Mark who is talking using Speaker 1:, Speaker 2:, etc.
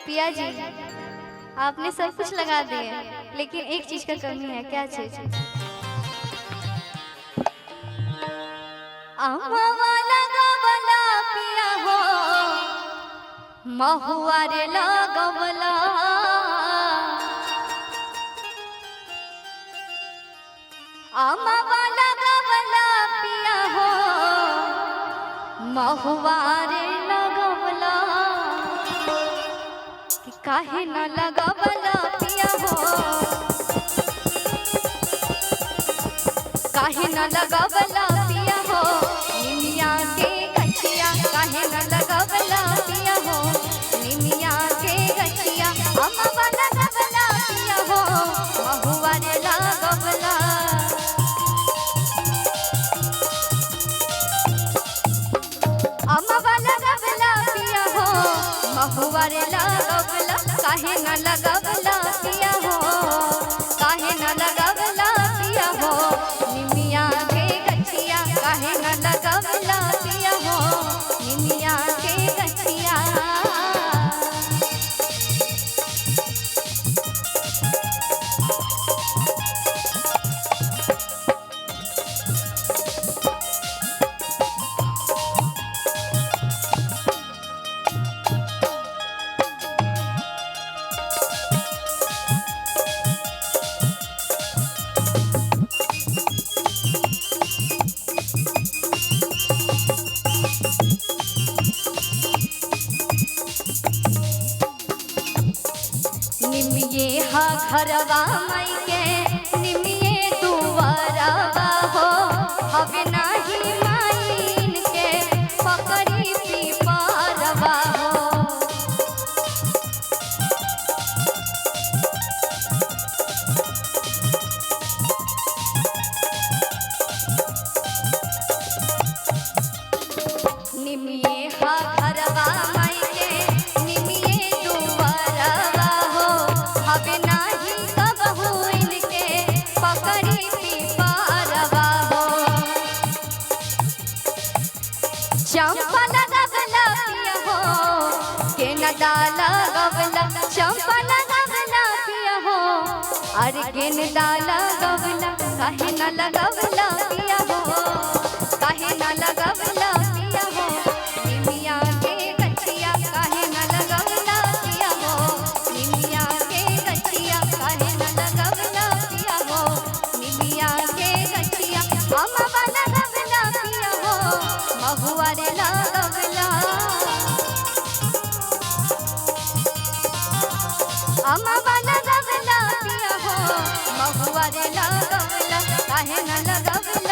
Speaker 1: पिया जी, आपने सब कुछ लगा दिए, लेकिन एक चीज का कमी है। क्या चीज? अम्मा लगवला पिया हो, महुआ रे लगवला। अम्मा लगवला पिया हो, महुआ रे लगवला। कि काहे न लगवला पिया हो, काहे न लगवला पिया हो, निमिया के गछिया। काहे न लगवला पिया हो, निमिया के गछिया। अम्मा लगवला पिया हो, महुआ रे लगवला। अम्मा लगवला पिया हो, महुआ रे लगवला। काहे न लगवला पिया हो, काहे न लगवला पिया हो, निमिया के गछिया। काहे न लगवला पिया हो, निमिया के गछिया। निमिये हा घरवा माई के, निमिये दुआरवा हो। हवे नाही माइन के पकड़ी पीपरवा हो। निमिये हा घरवा माई के, निमिये दुआरवा हो। हवे नाही कबहू इनके पकड़ी पीपरवा हो। चंपा लगवला पिया हो, गेंदा लगवला। चंपा लगवला पिया हो, अरे गेंदा लगवला। काहे न लगवला पिया हो, काहे न लगवला पिया हो, निमिया के गछिया। काहे न लगवला पिया हो, निमिया के गछिया। काहे न लगवला पिया हो, निमिया के गछिया। अम्मा लगवला पिया हो, महुआ रे लगवला। अम्मा लगवला पिया हो, महुआ रे लगवला। काहे न लगवला।